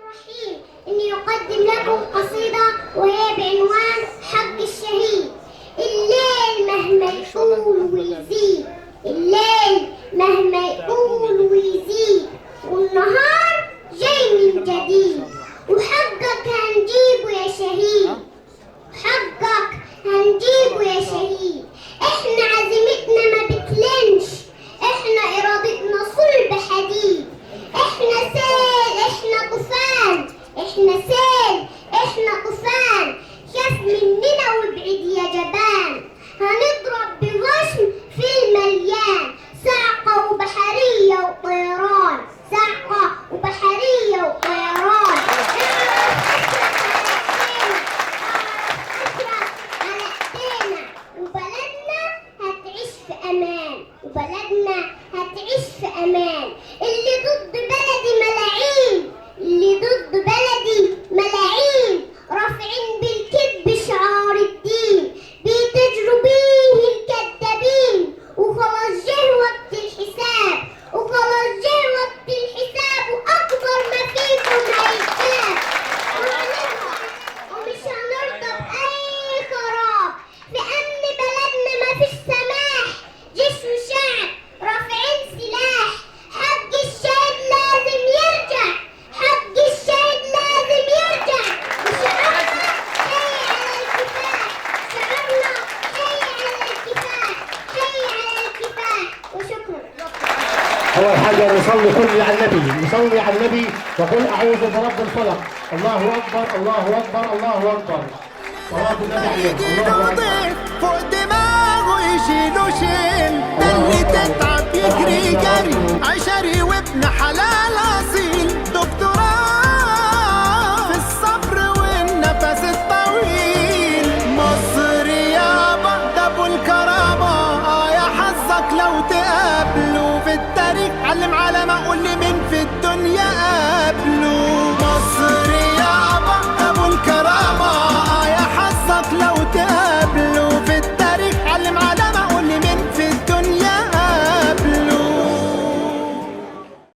الرحيم. إني أقدم لكم قصيدة وهي بعنوان حق الشهيد. الليل مهما يطول ويزيد، الليل مهما يطول ويزيد، والنهار جاي من جديد، وحقك هنجيبه يا شهيد، حقك هنجيبه يا شهيد. احنا عزيمتنا ما بتلنش، احنا ارادتنا صلب حديد، احنا سيل احنا طوفان، احنا سيل احنا طوفان، خاف مننا وابعد يا جبان، هنضرب بغشم في المليان، صعقة وبحرية وطيران، صعقة وبحرية وطيران. اعرف على ايدينا، وبلدنا هتعيش في امان، وبلدنا هتعيش في امان. اللي ضد بلدي ملاعين، اللي ضد بلدي ملاعين، رافعين بالكذب شعار الدين، بيتاجروا بيه الكذابين، وخلاص جه وقت الحساب، وخلاص جه وقت الحساب، واكبر ما فيكم هيتاب. ومش هنرضى بأي خراب، في أمن بلدنا مفيش سماح، جيش وشعب رافعين سلاح، حق الشهيد لازم يرجع، حق الشهيد لازم يرجع، وشعارنا حي على الكفاح، شعارنا حي على الكفاح، حي على الكفاح. وشكرا. أول حاجة نصلي كل على النبي، نصلي على النبي وقل أعوذ برب الفلق. الله أكبر، الله أكبر، الله أكبر. صلاة النبي عليه. الله أكبر. فوق دماغه يشيله شيل، ده اللي تتعب يجري جري، عشري وابن حلال أصيل، دكتوراه في الصبر والنفس الطويل. مصر يابا ده أبو الكرامة، يا حظك لو تقابله في التاريخ، علم علامة قول لي مين في